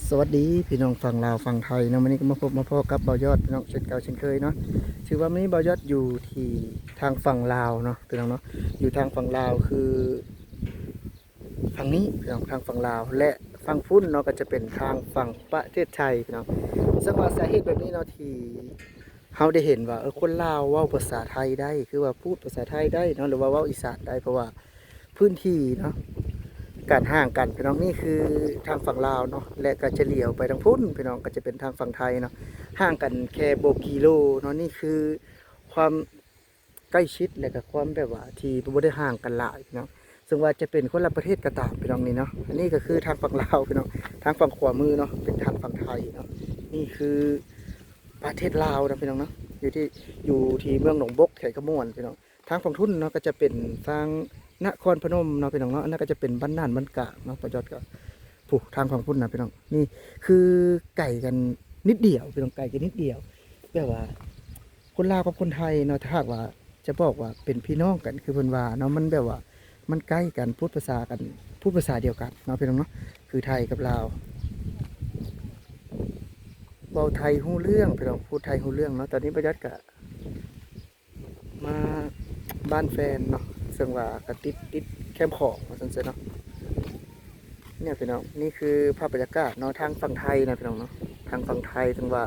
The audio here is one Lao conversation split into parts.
ສະຫວັດດີພີ່ນ້ອງຝັ່ງລາວຝັ່ງໄທເນາະ, ມື້ນີ້ກໍມາພົບມາພໍ້ກັບບ່າວຍອດ ພີ່ນ້ອງ ເຊັ່ນເກົ່າເຊັ່ນເຄີຍເນາະ. ຖືວ່າມື້ນີ້ບ່າວຍອດຢູ່ທີ່ທາງຝັ່ງລາວເນາະ ພີ່ນ້ອງເນາະ, ຢູ່ທາງຝັ່ງລາວຄືຝັ່ງນີ້ ພີ່ນ້ອງ, ທາງຝັ່ງລາວ ແລະ ຝັ່ງພຸ້ນເນາະ ກໍຈະເປັນທາງຝັ່ງປະເທດໄທ ພີ່ນ້ອງ. ເຊິ່ງວ່າສາເຫດແບບນີ້ເນາະ ທີ່ເຮົາໄດ້ເຫັນວ່າ ເອີ ຄົນລາວເວົ້າພາສາໄທໄດ້ ຄືວ່າພູດພາສາໄທໄດ້ເນາະ ຫຼືວ່າເວົ້າອີສານໄດ້ ເພາະວ່າ ພື້ນທີ່ເນາະ ການຫ່າງກັນ ພີ່ນ້ອງ. ນີ້ຄືທາງຝັ່ງລາວເນາະ ແລະ ກໍຈະຫຼຽວໄປທາງພຸ້ນ ພີ່ນ້ອງ, ກໍຈະເປັນທາງຝັ່ງໄທເນາະ, ຫ່າງກັນແຄ່ບໍ່ກີໂລເນາະ. ນີ້ຄືຄວາມໃກ້ຊິດ ແລະ ກໍຄວາມແບບວ່າທີ່ບໍ່ໄດ້ຫ່າງກັນຫຼາຍ ພີ່ນ້ອງ, ເຊິ່ງວ່າຈະເປັນຄົນລະປະເທດກໍຕາມ ພີ່ນ້ອງ, ນີ້ເນາະ. ອັນນີ້ກໍຄືທາງຝັ່ງລາວ ພີ່ນ້ອງ, ທາງຝັ່ງຂວາມືເນາະ ເປັນທາງຝັ່ງໄທເນາະ. ນີ້ຄືປະເທດລາວເນາະ ພີ່ນ້ອງເນາະ, ຢູ່ທີ່ ຢູ່ທີ່ເມືອງໜອງບົກ ແຂວງຄຳມ່ວນ ພີ່ນ້ອງ. ທາງຝັ່ງພຸ້ນເນາະ ກໍຈະເປັນທາງນະຄອນພະນົມເນາະ ພີ່ນ້ອງເນາະ, ອັນນັ້ນກໍຈະເປັນບ້ານນ່ານບ້ານກາງເນາະ. ບ່າວຍອດກໍ ຜູ້ ທາງຝັ່ງພຸ້ນນະ ພີ່ນ້ອງ, ນີ້ຄືໄກກັນນິດດຽວ ພີ່ນ້ອງ, ໄກກັນນິດດຽວ. ແບບວ່າຄົນລາວກັບຄົນໄທເນາະ ຖ້າຫາກວ່າຈະບອກວ່າເປັນພີ່ນ້ອງກັນ ຄືເພິ່ນວ່າເນາະ, ມັນແບບວ່າມັນໃກ້ກັນ ພູດພາສາກັນ ພູດພາສາດຽວກັນເນາະ ພີ່ນ້ອງເນາະ, ຄືໄທກັບລາວ ເວົ້າໄທຮູ້ເລື່ອງ ພີ່ນ້ອງ, ພູດໄທຮູ້ເລື່ອງເນາະ. ຕອນນີ້ບ່າວຍອດກະ ມາບ້ານແຟນເນາະ, ເຊິ່ງວ່າກໍຕິດ ຕິດແຄມຂອງວ່າຊັ້ນຊະເນາະ. ນີ້ພີ່ນ້ອງ, ນີ້ຄືພາບບັນຍາກາດເນາະ ທາງຝັ່ງໄທນະ ພີ່ນ້ອງເນາະ, ທາງຝັ່ງໄທເຊິ່ງວ່າ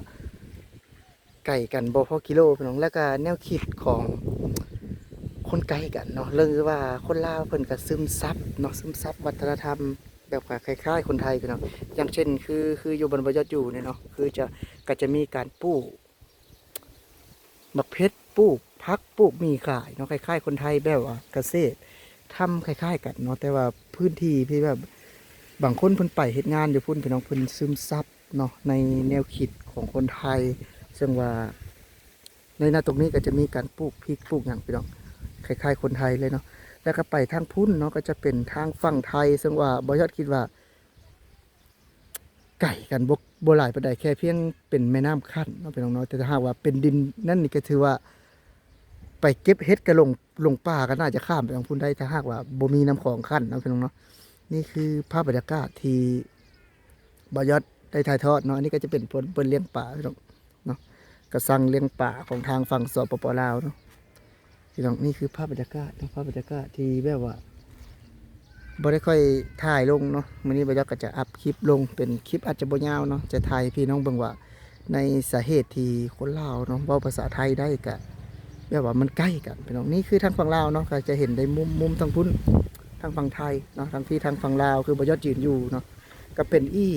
ໄກກັນບໍ່ພໍກິໂລ ພີ່ນ້ອງ. ແລ້ວກໍແນວຄິດຂອງຄົນໃກ້ກັນເນາະ ເລື່ອງທີ່ວ່າຄົນລາວເພິ່ນກໍຊຶມຊັບເນາະ, ຊຶມຊັບວັດທະນະທຳແບບຄ້າຍໆຄົນໄທ ພີ່ນ້ອງ. ຢ່າງເຊັ່ນ ຄື ຄືຢູ່ບ່ອນບ່າວຍອດຢູ່ນີ້ເນາະ ຄືຈະ ກໍຈະມີການປູກ ໝາກເຜັດ ປູກຜັກ ປູກໝີ່ຂາຍເນາະ, ຄ້າຍໆຄົນໄທແບບວ່າກະເສດ ທຳຄ້າຍໆກັນເນາະ, ແຕ່ວ່າພື້ນທີ່ທີ່ແບບບາງຄົນເພິ່ນໄປເຮັດງານຢູ່ພຸ້ນ ພີ່ນ້ອງ, ເພິ່ນຊຶມຊັບເນາະ ໃນແນວຄິດຂອງຄົນໄທ. ເຊິ່ງວ່າໃນນະຕົກນີ້ກໍຈະມີການປູກພິກ ປູກຫຍັງ ພີ່ນ້ອງ, ຄ້າຍໆຄົນໄທເລີຍເນາະ. ແລ້ວກໍໄປທາງພຸ້ນເນາະ ກໍຈະເປັນທາງຝັ່ງໄທ, ເຊິ່ງວ່າບ່າວຍອດຄິດວ່າ ໄກກັນບໍ່ ບໍ່ຫຼາຍປານໃດ, ແຄ່ພຽງເປັນແມ່ນ້ຳຂັ້ນເນາະ ພີ່ນ້ອງເນາະ, ແຕ່ຖ້າຫາກວ່າເປັນດິນນັ້ນນີ້ ກໍຖືວ່າໄປເກັບເຫັດກະຫຼົງ ຫຼົງປ່າກໍໜ້າຈະຂ້າມໄປທາງພຸ້ນໄດ້ ຖ້າຫາກວ່າບໍ່ມີນ້ຳຂອງຂັ້ນເນາະ ພີ່ນ້ອງເນາະ. ນີ້ຄືພາບບັນຍາກາດທີ່ບ່າວຍອດໄດ້ຖ່າຍທອດເນາະ. ອັນນີ້ກໍຈະເປັນບ່ອນ ບ່ອນລ້ຽງປາ ພີ່ນ້ອງເນາະ, ກະຊັງລ້ຽງປາຂອງທາງຝັ່ງ ສປປ ລາວເນາະ. ພີ່ນ້ອງ, ນີ້ຄືພາບບັນຍາກາດເນາະ, ພາບບັນຍາກາດທີ່ແບບວ່າບໍ່ໄດ້ຄ່ອຍຖ່າຍລົງເນາະ. ມື້ນີ້ບ່າວຍອດກໍຈະອັບຄລິບລົງເປັນຄລິບ ອາດຈະບໍ່ຍາວເນາະ, ຈະຖ່າຍໃຫ້ພີ່ນ້ອງເບິ່ງວ່າ ໃນສາເຫດທີ່ຄົນລາວເນາະ ເວົ້າພາສາໄທໄດ້ ກະແບບວ່າມັນໃກ້ກັນ ພີ່ນ້ອງ. ນີ້ຄືທາງຝັ່ງລາວເນາະ, ກໍຈະເຫັນໄດ້ມຸມ ມຸມທາງພຸ້ນ ທາງຝັ່ງໄທເນາະ, ທາງພີ້ທາງຝັ່ງລາວ ຄືບ່າວຍອດຢືນຢູ່ເນາະ, ກໍເປັນອີກ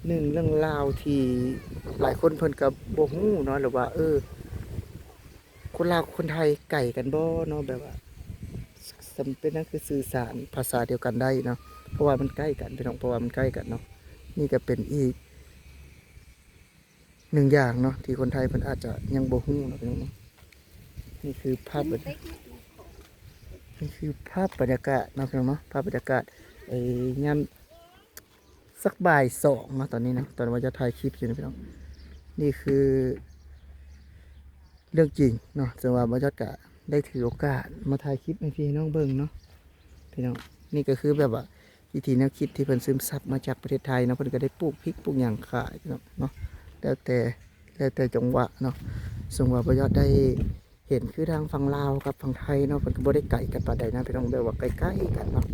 ໜຶ່ງເລື່ອງລາວທີ່ຫຼາຍຄົນເພິ່ນກໍບໍ່ຮູ້ເນາະ ຫຼືວ່າ ເອີ ຄົນລາວກັບຄົນໄທໄກກັນບໍ່ເນາະ, ແບບວ່າ ສຳ ເປັນຫຍັງຄືສື່ສານພາສາດຽວກັນໄດ້ເນາະ, ເພາະວ່າມັນໃກ້ກັນ ພີ່ນ້ອງ, ເພາະວ່າມັນໃກ້ກັນເນາະ. ນີ້ກໍເປັນອີກໜຶ່ງຢ່າງເນາະ ທີ່ຄົນໄທເພິ່ນອາດຈະຍັງບໍ່ຮູ້ເນາະ ພີ່ນ້ອງເນາະ. ນີ້ຄືພາບບັນ ນີ້ຄືພາບບັນຍາກາດເນາະ ພີ່ນ້ອງເນາະ, ພາບບັນຍາກາດ ເອີ ຍາມ ສັກບ່າຍສອງເນາະ ຕອນນີ້ເນາະ, ຕອນບ່າວຍອດຈະຖ່າຍຄລິບຢູ່ນະ ພີ່ນ້ອງ. ນີ້ຄືເລື່ອງຈິງເນາະ, ເຊິ່ງວ່າບ່າວຍອດກະໄດ້ຖືໂອກາດມາຖ່າຍຄລິບໃຫ້ພີ່ໃຫ້ນ້ອງເບິ່ງເນາະ ພີ່ນ້ອງ. ນີ້ກໍຄືແບບວ່າວິທີແນວຄິດທີ່ເພິ່ນຊຶມຊັບມາຈາກປະເທດໄທເນາະ, ເພິ່ນກໍໄດ້ປູກພິກປູກຫຍັງຂາຍເນາະ ເນາະ, ແລ້ວແຕ່ ແລ້ວແຕ່ຈັງຫວະເນາະ. ເຊິ່ງວ່າບ່າວຍອດໄດ້ ເຫັນຄືທາງຝັ່ງລາວກັບຝັ່ງໄທເນາະ, ເພິ່ນກໍບໍ່ໄດ້ໄກກັນປານໃດນະ ພີ່ນ້ອງ, ແບບວ່າໃກ້ໆກັນເນາະ.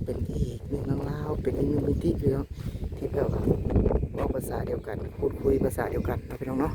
ເປັນອີກໜຶ່ງເລື່ອງລາວ ເປັນອີກໜຶ່ງມິຕິ ພີ່ນ້ອງ, ທີ່ແບບວ່າເວົ້າພາສາດຽວກັນ ພູດຄຸຍພາສາດຽວກັນເນາະ ພີ່ນ້ອງເນາະ.